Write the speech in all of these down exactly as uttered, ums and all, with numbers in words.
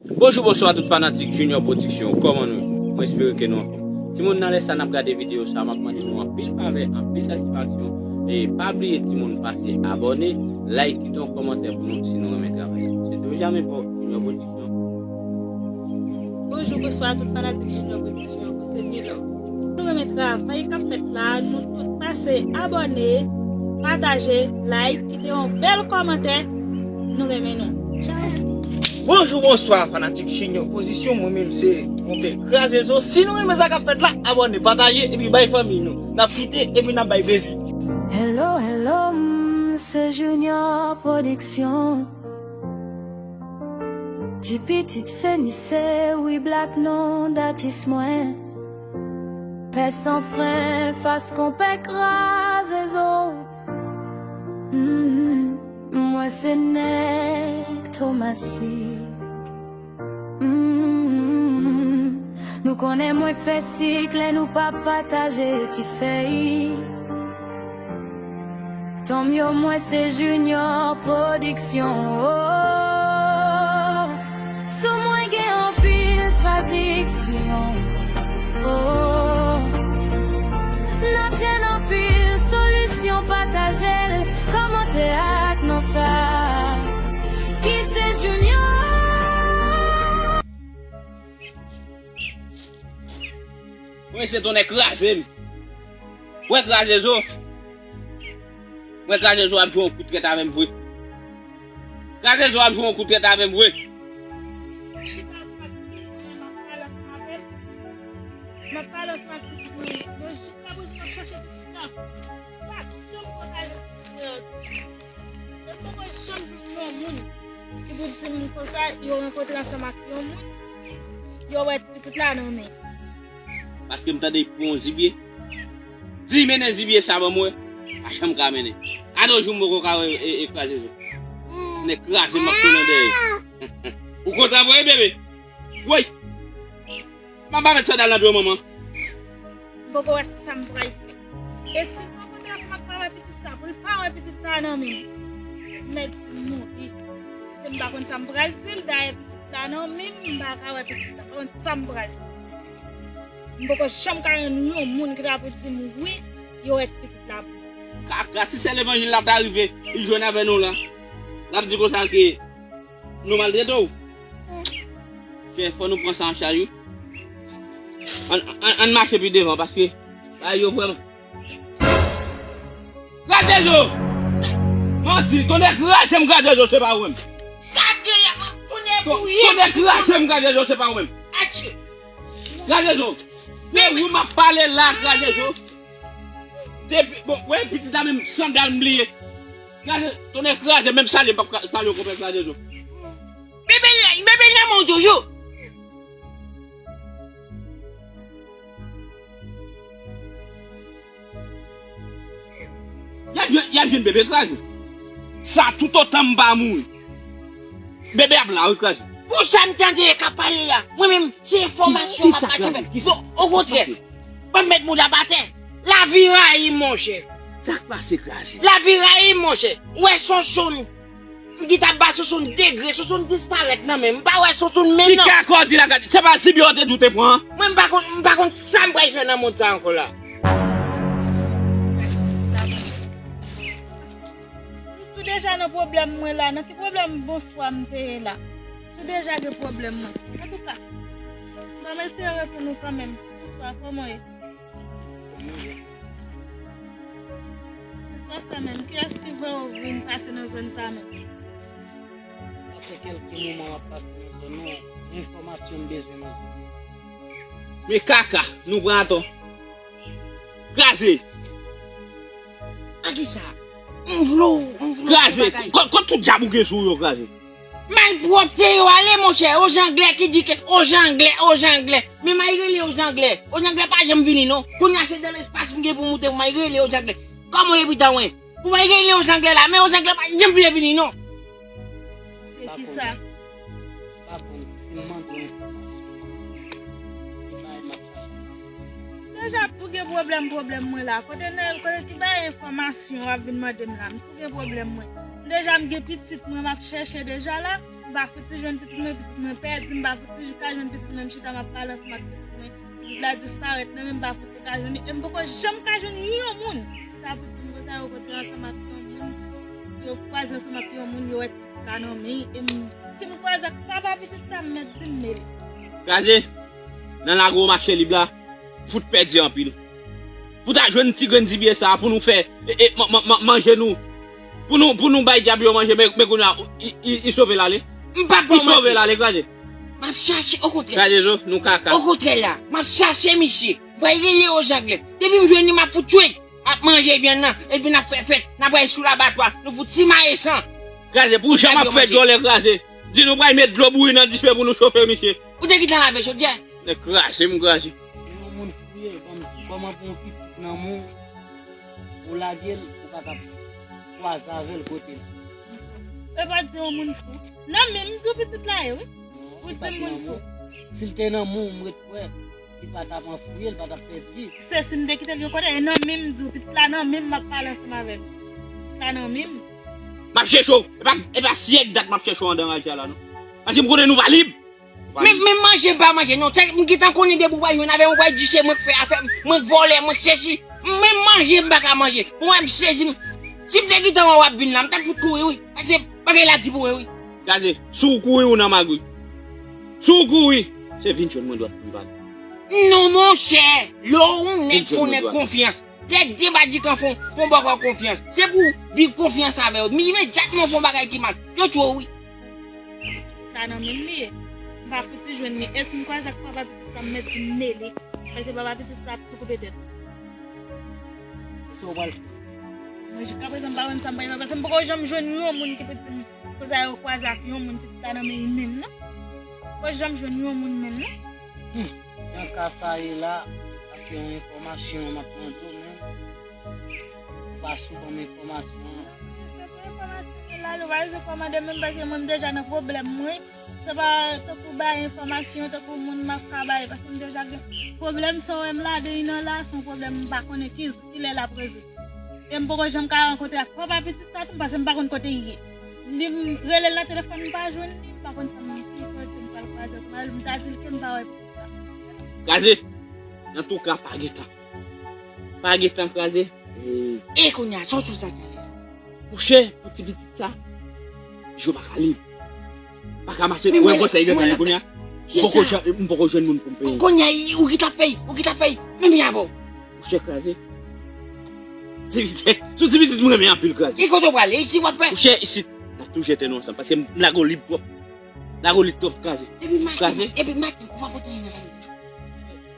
Bonjou, bonswa tout fanatik Junior Production, kòman nou ye? Mwen espere ke nou anfòm. Timoun, nan lè sa n ap gade videyo sa, m ap mande nou anpil favè, anpil satisfaksyon. E pa bliye timoun pase abòne, like, kite yon kòmantè pou nou si nou renmen travay la. Se toujou menm pa w, Junior Production. Bonjou, bonswa tout fanatik Junior Production, mwen se Milo. Nou renmen travay k ap fèt la, nou tout pase abòne, pataje, like, kite yon bèl kòmantè. Nou renmen nou. Tchaw. Bonjou, bonswa fanatik Junior Production, mwen menm se Konpè Krazezo. Si nou renmen sa k ap fèt la, abòne, pataje, epi bay fanmi nou. N ap kite, epi n ap bay plezi. Hello, hello, m, se Junior Production. Ti pitit se ni se, wi, Black non datis mwen. Pè san fren, fas Konpè Krazezo. Mm, mwen se nèg Tomasik. Mm, nou konnen mwen fè sik lè nou pa pataje ti fèy. Tanm yo, mwen se Junior Production. Oh, sou mwen gen anpil tradiksyon. Oh, n ap jwenn anpil solisyon, pataje l, kòmante ak non sa ki se Junior. Mwen se tonnè kraze m. Wè Krazezo. Mwen Krazezo ap jwe yon kout trèt avè m vre. Krazezo ap jwe yon kout trèt avè m vre. M ap pale ansanm ak pitit mwen. Mwen jiska prezan m ap chache pitit la. Pa janm konn ale. Mwen poko janm jwenn yon moun ki pou di m konsa, yo rankontre ansanm ak yon moun, yo wè ti pitit la nan men. Paske m tande pran yon zibye. Di mennen zibye sa ban mwen. Pa janm ka mennen. Gade yon jou m poko ka wè e, e Krazezo. Nèg kraze m ap tounen dèyè. Ou kontan vre, bebe? Woy! M ap ba mèt sandal nan pye w, manman. M poko wè sa m pral fè. E si m rankontre ansanm ak papa pitit sa, pou l pa wè pitit sa nan men m. Mèt mouri. Se m pa konn sa m pral di l, dayè pitit la nan men m, m pa ka wè pitit la. M pa konn sa m pral di. M poko janm ka jwenn yon moun ki ta pou di m wi, yo wè ti pitit la pou. Kaka, si sè levanjil la ta rive, li jwenn avè nou la. L ap di konsa ke nou maltrete w. Chè, fò nou pran sa an chaj, wi. Ann, ann, ann mache pi devan, paske bagay yo vrèman. Krazezo! Manti, tonnè kraze m, Krazezo, se pa ou menm. Sa gen la, m ap tounen To-, bouyi. Tonnè kraze m, Krazezo, se pa ou menm. Atchè. Krazezo, se ou m ap pale la, Krazezo. Depi, bon, wè, pitit la menm sandal m bliye. Kraze, tonnè kraze, menm salye m p ap ka-, salye w konpè Krazezo. Bebe, bebe nan men w toujou. Y ap jwenn, y ap jwenn bebe kraze. Sa toutotan m pa mouri. Bebe ap la, wi, kraze. Pou sa m tande e k ap pale a. Mwen menm, se enfòmasyon m ap pase. Bon, okontrè, ban m met mouda atè. Lavi rayi m, monchè. Sa k pase, kraze? Lavi rayi m, monchè. Ou wè Sonson, m ki t ap ba Sonson degre, Sonson disparèt nan men m. M pa wè Sonson menm non. Ki kaka w di la, kraze? Se pa zibye w te di w te pran an? Mwen, m pa konn, m pa konn sa m pral fè nan mond sa ankò la. M tou deja nan pwoblèm mwen la. Nan ki pwoblèm bonswa m te ye la? M tou deja gen pwoblèm mwen. Antouka, m ap eseye reponn ou kanmenm. Bonswa, kòman w ye? Bonswa kanmenm. Kiyès ki voye w vin pase nan zòn sa menm? Sa fè kèlke moman m ap pase nan zòn nan. Enfòmasyon m bezwen nan zòn nan. Men kaka, nou pran atò. Kraze. An kisa? M vle w, m vle w. Kraze. Bagay. Kot, kot tout djab ou gen sou yo, kraze? Malpwòpte yo ale, monchè. Ojanglè ki di ke Ojanglè, Ojanglè. Men m al rele Ojanglè. Ojanglè pa janm vini, non. Kounye a se dan lespas m gen pou moute pou m al rele Ojanglè. Kòman w ye, Britanwen? Pou m al rele Ojanglè la, men Ojanglè pa janm vle vini, non. E kisa? Pa konn si m mande w enfòmasyon, e bagay m ap chache. Deja tou gen pwoblèm, pwoblèm mwen la. Kote nan, kote ki bagay enfòmasyon w ap vin mande m la? M tou gen pwoblèm mwen. Deja m gen pitit mwen m ap chèche deja la. M pa fouti jwenn pitit mwen, pitit mwen pèdi, m pa fouti ka jwenn pitit mwen, m chita m ap pale ansanm ak pitit mwen. Pitit la disparèt nan men m, m pa fouti ka jwenn li. E m poko janm ka jwenn yon moun ki ta pou di m konsa yo kontre ansanm ak yon moun, yo kwaze ansanm ak yon moun, yo wè pitit la nan men, e m, si m kwaze ak papa pitit sa, m mèt di m mele. Kraze, nan lago mache lib la, fout pèdi anpil. Pou ta jwenn ti grenn dibye sa pou nou fè e, e, man- man- man- manje nou. Pou nou, pou nou bay dyab yo manje, men, men kounye a, i, i, i sove l ale. M pa I sove l ale, Kraze. M ap chache, okontrè. Kraze zo, nou kaka. Okontrè la, m ap chache misye. M pral rele yo janglè. Depi m jwenn li, m ap fout tchwe. M ap manje vyann nan, epi n ap fè fèt. N ap pral sou labatwa. Nou fout simaye san. Kraze, pou jan m ap fè djòlè, Kraze. Di nou pral met dlo bouyi nan dife pou nou chofe misye. Ou te kite l avè chodyè? Nèg kraze m kraze. Se yon moun fou ye, kòm, kòman pou yon pitit nan men w, ou lage l, ou pa ka kwaze avè l kote l. E pa di yon moun fou. Nan men m di w pitit la ye, wi. Ou di m moun fou. Si l te nan men w, m ret kwè, li pa t ap anfouye, li pa t ap pèdi. Se si m te kite l yon kote, e nan men m di w, pitit la nan men m, m ap pale ansanm avè l. Pitit la nan men m. M ap chèche w. E pa, e pa syèk dat m ap chèche w andan raje a la, non. Paske m konnen nou pa lib. Men, men manje m pa manje, non. Se, m gentan konnen depi w pral jwenn avè m, ou pral di se mwen k fè afè m, mwen k vòlè, mwen k sesi. Men manje m pa ka manje. Ou wè m sezi m. Si m te gentan wè w ap vin la, m t ap fout kouri, wi. Paske bagay la di pou wè, wi. Kraze, si w kouri, ou nan magri. Si w kouri, se vin jwenn mwen dwat pou m pale. Non, monchè, lè w yon nèg fè w nèg konfyans. Lè de badjikan fè w, fè w bòkò konfyans. Se pou w viv konfyans avè yo. Men imedyatman w fè yon bagay ki mal, yo tchwe w, wi. Sa nan men m li ye. M pa fouti jwenn li. E si m kwaze ak papa pitit sa, m mèt di m mele. Paske papa pitit sa ap tou koupe tèt. Sa w pral fè? Mwen, jiskaprezan, m pa konn sa m pral fè, paske m poko janm jwenn yon moun ki pou di m konsa yo kwaze ak yon moun pitit la nan men li menm, non. Poko janm jwenn yon moun menm, non. Hmm. Jan ka sa ye la, sa se yon enfòmasyon m ap mande w, men ou pa sou ban m enfòmasyon an. Se pou enfòmasyon mwen la, nou pa bezwen kòmande menm, paske mwen m deja nan pwoblèm mwen. Se pa tankou bay enfòmasyon, tankou moun m ap ka bay, paske m deja gen pwoblèm sa w wè m ladan l nan la, se yon pwoblèm m pa konnen ki, kilè l ap rezoud. E m poko janm ka rankontre ak papa pitit sa tou, paske m pa konn kote l ye. Li, m rele l nan telefòn, m pa jwenn li, m pa konn sa m, ki kote m pral kwaze ansanm avè l, m ta di l ke m pa wè pitit sa. Kraze, antouka, pa gen tan. Pa gen tan, Kraze. E kounye a, sa w sou sa k ale? Monchè, pou ti pitit sa, je pa ka li. Pa ka mache, ou wè konsèy yo tanyen kounye a? M poko jwenn moun pou m peye. Kounye a, ou ki ta fè, ou ki ta fè, menm jan avè w. Monchè, Kraze. Ti pitit, sou ti pitit m renmen anpil, Kraze. Ki kote w prale? Isi w ap fè? Monchè, isit, n ap tou jete nou ansanm, paske m lage w lib twòp. Lage w lib twòp, Kraze. Epi maten, epi maten, ou pa pote anyen nan valiz.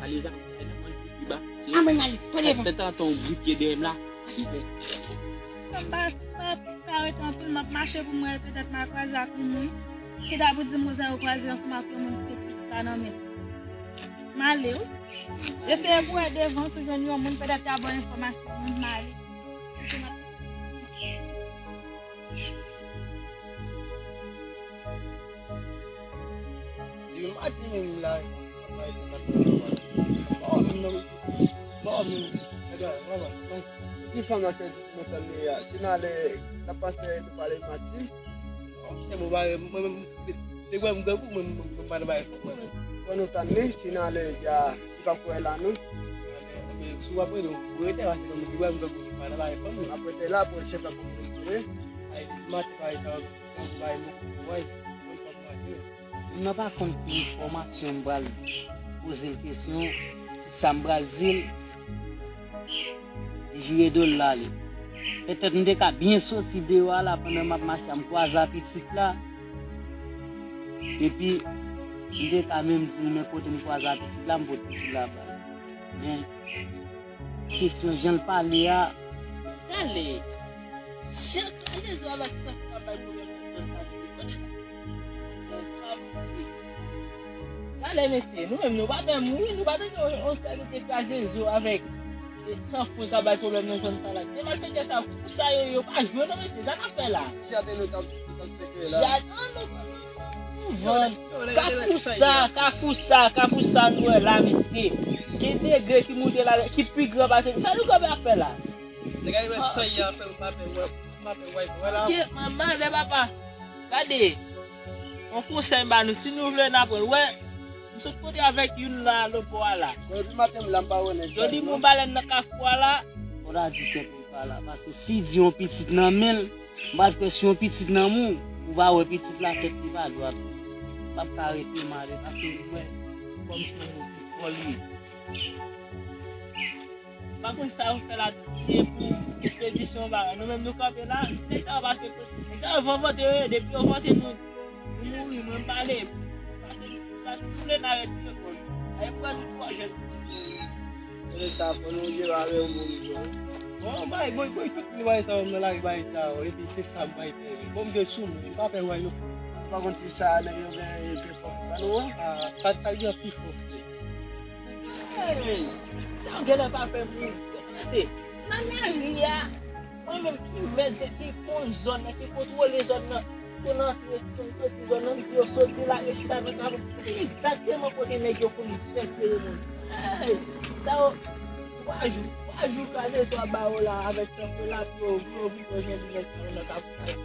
Valiz la, mwen nan manje pi ba. A mwen ale, pran devan. Tèt an ton bri pye dèyè m la. M pa, pa, pa rete anpil, m ap mache pou m wè, petèt m a kwaze ak yon moun ki ta pou di m konsa yo kwaze ansanm ak yon moun ki te pitit la nan men. M ale, wi. Eseye pou wè devan, si w jwenn yon moun, petèt y a ba w enfòmasyon, m ale. Depi maten menm la, pa wè menm non. Pa wè menm. Ti fanm nan te di nou tann li a. Si n ale, n ap panse nou pale manti. Se bon, mwen menm, te wè m grangou, mwen, mwen, mwen pa nan bagay fòk, mwen menm. Fò nou tann li, si n ale, ya, li pa kwè la, non. Anben, si w ap rele, ou rete, paske mwen, te wè m grangou, mwen pa nan bagay fòk, non. N ap rete la pou chèf la pou nou rete. Ay, maten, bagay sa, bagay nou, mwen, mwen pa maten. Moun nan pa konn ki enfòmasyon m pral poze l kesyon, ki sa m pral di l, li vire do l l ale. Petèt m te ka byen soti deyò a la pandan m ap mache a, m kwaze a pitit la. Epi, m te ka menm di l, men kote m kwaze a pitit la, m pot pitit la ba l. Men, kesyon jan l pale a. Gade, jan kraze zo avèk sa k ap bay pwoblèm nan zòn sa, konnen. Gade, mesye, nou menm, nou pa pè mouri, nou pa tande yon, yon sèl nou te kraze zo avèk, e, san fon k ap bay pwoblèm nan zòn sa la. E malfektè sa, kou sa yo, yo pa jwe non, mesye, sa n ap fè la. Jaden nou t ap, nou t ap seke la. Jaden nou, nou vann. Kafou sa, kafou sa, kafou sa nou wè la, mesye. Gen degre ki moute la, ki pi gran pase. Sa nou kanpe ap fè la? Nèg ale wè san y ap fè, m pa fè wè, m pa fè wè, wè la. Ok, manman, lè papa. Gade. Yon konsèy m ba nou, si nou vle n aprann. Wè, m sot kontre avèk youn la, lòt bò a la. Depi maten m la, m pa wè nèg sa. Yo di m yon balèn nan kafou a la. Ou ta di kèt li pa la, paske si di yon pitit nan men l, m pral kwè si yon pitit nan men w, ou pa wè pitit la tèt li pa dwat. M p ap ka rete mare, paske m wè kòmsi yon moun ki fò li ye. M pa konn sa yo fè la, si e pou ekspedisyon ba nou menm nou kanpe la, nèg sa yo pa fè nèg sa yo vanvante yo ye, depi yo vante nou, nou mouri, mwen m pale. Paske nou vle n arete yo konn. Ay pou nou twò jèn. Mwen sa fò nou jere avè yon moun tou. Bon, bay, boy, boy, tout moun bay sa yo nan lari bay sa yo, epi se sa m bay pè. Bon, m gen sou mwen, m pa pè wè yo. M pa konn si sa nèg yo gen epi fò. Pa nou an? Ah, sa, sa gen pi fò. Hey! Sa w genlè pa fè moun yo panse. Nan lari a, mwen menm ki mèt zòn, ki konn zòn nan, ki kontwole zòn nan, pou n antre sou soti zòn nan, di yo soti la, yo chita nan kafou. Egzakteman kote nèg yo konn fè seremoni. Hey! Sa yo, twa jou, twa jou kraze swa ba yo la avèk tanpè la, pou yo, pou yo vin yo jwenn nèg sa yo nan kafou la.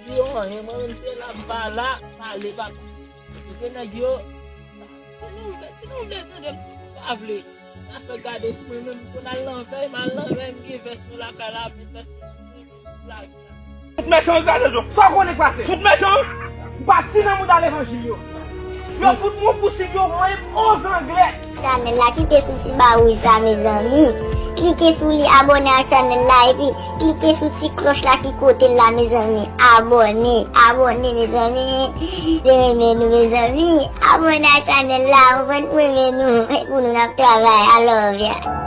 Di yo anyen, mwen menm se la, m pa la, pale pa. Kote nèg yo, si nou vle, si nou vle tande m, si nou pa vle, n a fè gade pou mwen menm, pou n al nan vèy, m al nan vèy, m gen vès mwen lakay la, m met vès mwen sou mwen, m la. Fout mechan wi, Kazezo. Sa w konnen k pase? Fout mechan wi. Ou pa ti nan mouda levanjil yo. Yo fout mwen pousib yo voye o zanglè. Chanèl la, klike sou ti ba wouj sa, mezanmi. Klike sou li, abòne a chanèl la, epi klike sou ti klòch la ki kote l la, mezanmi. Abòne, abòne, mezanmi. Se renmen nou, mezanmi. Abòne a chanèl la, ou konprann, pou renmen nou. Pou nou n ap travay. I love ya.